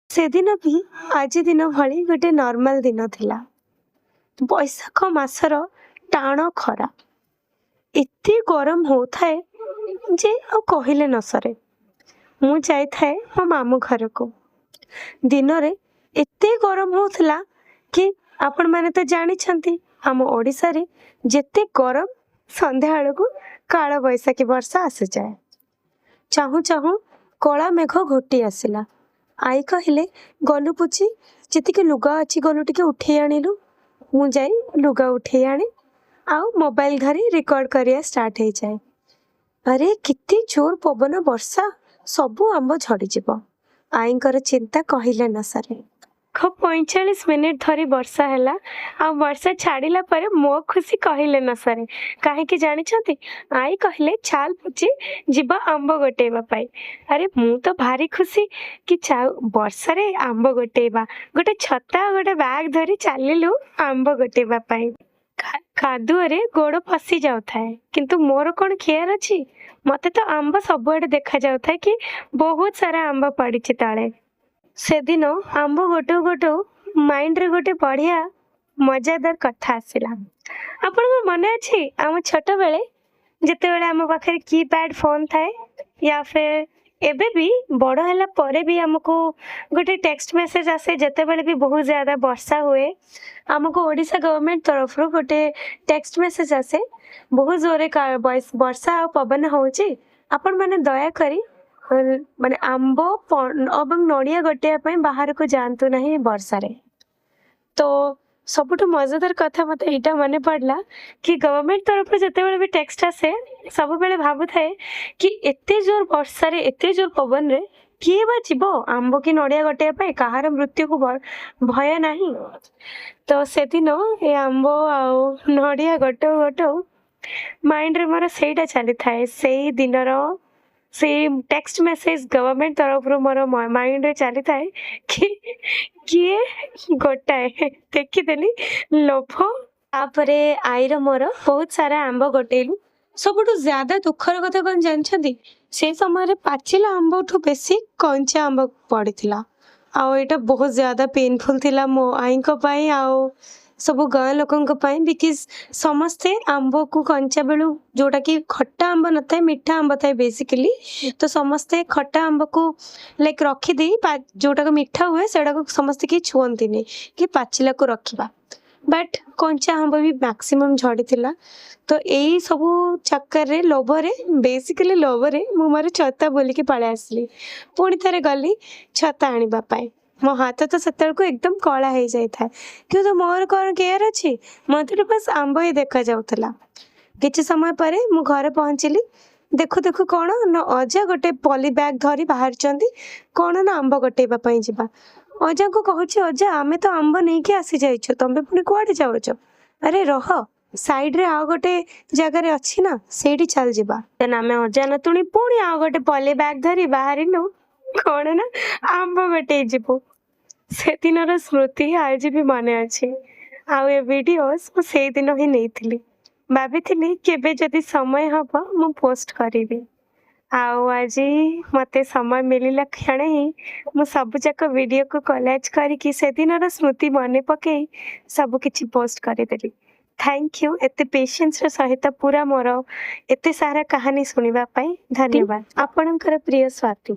ସେଦିନ ବି ଆଜି ଦିନ ଭଳି ଗୋଟେ ନର୍ମାଲ ଦିନ ଥିଲା। ବୈଶାଖ ମାସର ଟାଣ ଖରା, ଏତେ ଗରମ ହେଉଥାଏ ଯେ ଆଉ କହିଲେ ନ ସରେ। ମୁଁ ଯାଇଥାଏ ମୋ ମାମୁଁ ଘରକୁ। ଦିନରେ ଏତେ ଗରମ ହେଉଥିଲା କି ଆପଣମାନେ ତ ଜାଣିଛନ୍ତି, ଆମ ଓଡ଼ିଶାରେ ଯେତେ ଗରମ, ସନ୍ଧ୍ୟାବେଳକୁ କାଳବୈଶାଖୀ ବର୍ଷା ଆସିଯାଏ। ଚାହୁଁ ଚାହୁଁ କଳା ମେଘ ଘୋଟି ଆସିଲା। ଆଈ କହିଲେ, "ଗଲୁ ପୁଚି, ଯେତିକି ଲୁଗା ଅଛି ଗଲୁ ଟିକେ ଉଠେଇ ଆଣିଲୁ।" ମୁଁ ଯାଇ ଲୁଗା ଉଠେଇ ଆଣେ ଆଉ ମୋବାଇଲ ଧରି ରେକର୍ଡ କରିବା ଷ୍ଟାର୍ଟ ହେଇଯାଏ। ଆରେ, କେତେ ଜୋର ପବନ, ବର୍ଷା, ସବୁ ଆମ୍ବ ଝଡ଼ିଯିବ। ଆଈଙ୍କର ଚିନ୍ତା କହିଲେ ନ ସରେ। 45 ମିନିଟ୍ ଧରି ବର୍ଷା ହେଲା ଆଉ ବର୍ଷା ଛାଡ଼ିଲା ପରେ ମୋ ଖୁସି କହିଲେ ନ ସରେ। କାହିଁକି ଜାଣିଛନ୍ତି? ଆଈ କହିଲେ, "ଚାଲ ପୁଚି, ଯିବା ଆମ୍ବ ଗୋଟେଇବା ପାଇଁ।" ଆରେ, ମୁଁ ତ ଭାରି ଖୁସି କି ଚାଉ ବର୍ଷାରେ ଆମ୍ବ ଗୋଟେଇବା। ଗୋଟେ ଛତା ଆଉ ଗୋଟେ ବ୍ୟାଗ ଧରି ଚାଲିଲୁ ଆମ୍ବ ଗୋଟେଇବା ପାଇଁ। କାଦୁଅରେ ଗୋଡ଼ ଫସି ଯାଉଥାଏ, କିନ୍ତୁ ମୋର କ'ଣ କେୟାର ଅଛି? ମତେ ତ ଆମ୍ବ ସବୁଆଡ଼େ ଦେଖାଯାଉଥାଏ କି ବହୁତ ସାରା ଆମ୍ବ ପଡ଼ିଛି ତଳେ। ସେଦିନ ଆମ୍ବ ଗୋଟଉ ଗୋଟଉ ମାଇଣ୍ଡରେ ଗୋଟେ ବଢ଼ିଆ ମଜାଦାର କଥା ଆସିଲା। ଆପଣଙ୍କର ମନେ ଅଛି, ଆମ ଛୋଟବେଳେ ଯେତେବେଳେ ଆମ ପାଖରେ କିପ୍ୟାଡ୍ ଫୋନ୍ ଥାଏ, ୟା ଫିର୍ ଏବେ ବି ବଡ଼ ହେଲା ପରେ ବି ଆମକୁ ଗୋଟେ ଟେକ୍ସଟ ମେସେଜ ଆସେ, ଯେତେବେଳେ ବି ବହୁତ ଜ୍ୟାଦା ବର୍ଷା ହୁଏ, ଆମକୁ ଓଡ଼ିଶା ଗଭର୍ଣ୍ଣମେଣ୍ଟ ତରଫରୁ ଗୋଟେ ଟେକ୍ସଟ ମେସେଜ ଆସେ, ବହୁତ ଜୋରେ ବର୍ଷା ଆଉ ପବନ ହେଉଛି, ଆପଣମାନେ ଦୟାକରି ମାନେ ଆମ୍ବ ଏବଂ ନଡ଼ିଆ ଗୋଟେଇବା ପାଇଁ ବାହାରକୁ ଯାଆନ୍ତୁ ନାହିଁ ବର୍ଷାରେ। ତ ସବୁଠୁ ମଜାଦାର କଥା ମୋତେ ଏଇଟା ମନେ ପଡ଼ିଲା କି ଗଭର୍ଣ୍ଣମେଣ୍ଟ ତରଫରୁ ଯେତେବେଳେ ବି ଟେକ୍ସଟ ଆସେ, ସବୁବେଳେ ଭାବୁଥାଏ କି ଏତେ ଜୋର ବର୍ଷାରେ, ଏତେ ଜୋର ପବନରେ କିଏ ବା ଯିବ ଆମ୍ବ କି ନଡ଼ିଆ ଗୋଟେଇବା ପାଇଁ? କାହାର ମୃତ୍ୟୁକୁ ଭୟ ନାହିଁ। ତ ସେଦିନ ଏ ଆମ୍ବ ଆଉ ନଡ଼ିଆ ଗୋଟଉ ଗୋଟଉ ମାଇଣ୍ଡରେ ମୋର ସେଇଟା ଚାଲିଥାଏ। ସେଇ ଦିନର ସେଇ ଟେକ୍ସଟ ମେସେଜ ଗଭର୍ଣ୍ଣମେଣ୍ଟ ତରଫରୁ ମୋର ମାଇଣ୍ଡରେ ଚାଲିଥାଏ କି କିଏ ଗୋଟାଏ ଦେଖିଦେଲି ଲୋଭ। ତାପରେ ଆଈର ମୋର ବହୁତ ସାରା ଆମ୍ବ ଗୋଟେଇଲୁ। ସବୁଠୁ ଜ୍ୟାଦା ଦୁଃଖର କଥା କ'ଣ ଜାଣିଛନ୍ତି? ସେ ସମୟରେ ପାଚିଲା ଆମ୍ବଠୁ ବେଶୀ କଞ୍ଚା ଆମ୍ବ ପଡ଼ିଥିଲା ଆଉ ଏଇଟା ବହୁତ ଜ୍ୟାଦା ପେନଫୁଲ୍ ଥିଲା ମୋ ଆଈଙ୍କ ପାଇଁ ଆଉ ସବୁ ଗାଁ ଲୋକଙ୍କ ପାଇଁ, because ସମସ୍ତେ ଆମ୍ବକୁ କଞ୍ଚା ବେଳୁ, ଯୋଉଟାକି ଖଟା ଆମ୍ବ ନଥାଏ, ମିଠା ଆମ୍ବ ଥାଏ ବେସିକାଲି, ତ ସମସ୍ତେ ଖଟା ଆମ୍ବକୁ ଲାଇକ୍ ରଖିଦେଇ ଯୋଉଟାକୁ ମିଠା ହୁଏ ସେଇଟାକୁ ସମସ୍ତେ କେହି ଛୁଅନ୍ତିନି କି ପାଚିଲାକୁ ରଖିବା। ବଟ୍ କଞ୍ଚା ଆମ୍ବ ବି ମ୍ୟାକ୍ସିମମ୍ ଝଡ଼ିଥିଲା। ତ ଏଇ ସବୁ ଚକ୍କରରେ, ଲୋଭରେ, ବେସିକାଲି ଲୋଭରେ ମୁଁ ମୋର ଛତା ଭୁଲିକି ପଳେଇ ଆସିଲି। ପୁଣି ଥରେ ଗଲି ଛତା ଆଣିବା ପାଇଁ। ମୋ ହାତ ତ ସେତେବେଳକୁ ଏକଦମ କଳା ହେଇଯାଇଥାଏ, କିନ୍ତୁ ମୋର କ'ଣ କେୟାର ଅଛି? ମୋତେ ତ ବାସ୍ ଆମ୍ବ ହିଁ ଦେଖାଯାଉଥିଲା। କିଛି ସମୟ ପରେ ମୁଁ ଘରେ ପହଞ୍ଚିଲି। ଦେଖୁ ଦେଖୁ କ'ଣ ନା ଅଜା ଗୋଟେ ପଲି ବ୍ୟାଗ ଧରି ବାହାରିଛନ୍ତି। କ'ଣ ନା ଆମ୍ବ ଗୋଟେଇବା ପାଇଁ ଯିବା। ଅଜାଙ୍କୁ କହୁଛି, "ଅଜା, ଆମେ ତ ଆମ୍ବ ନେଇକି ଆସି ଯାଇଛୁ, ତମେ ପୁଣି କୁଆଡ଼େ ଯାଉଛ?" "ଆରେ ରହ, ସାଇଡରେ ଆଉ ଗୋଟେ ଜାଗାରେ ଅଛି ନା, ସେଇଠି ଚାଲ ଯିବା।" ଦେନ୍ ଆମେ ଅଜା ନାତୁଣୀ ପୁଣି ଆଉ ଗୋଟେ ପଲି ବ୍ୟାଗ ଧରି ବାହାରିଲୁ। କ'ଣ ନା ଆମ୍ବ ଗୋଟେଇ ଯିବୁ। ସେଦିନର ସ୍ମୃତି ଆଜି ବି ମନେ ଅଛି ଆଉ ଏ ଭିଡ଼ିଓସ୍ ମୁଁ ସେଇଦିନ ହିଁ ନେଇଥିଲି। ଭାବିଥିଲି କେବେ ଯଦି ସମୟ ହବ ମୁଁ ପୋଷ୍ଟ କରିବି ଆଉ ଆଜି ମୋତେ ସମୟ ମିଳିଲା କ୍ଷଣେ ହିଁ ମୁଁ ସବୁଯାକ ଭିଡ଼ିଓକୁ କୋଲାଜ କରିକି, ସେଦିନର ସ୍ମୃତି ମନେ ପକେଇ ସବୁକିଛି ପୋଷ୍ଟ କରିଦେଲି। Thank you, ଏତେ ପେସେନ୍ସର ସହିତ ପୁରା ମୋର ଏତେ ସାରା କାହାଣୀ ଶୁଣିବା ପାଇଁ ଧନ୍ୟବାଦ। ଆପଣଙ୍କର ପ୍ରିୟ ସ୍ୱାତି।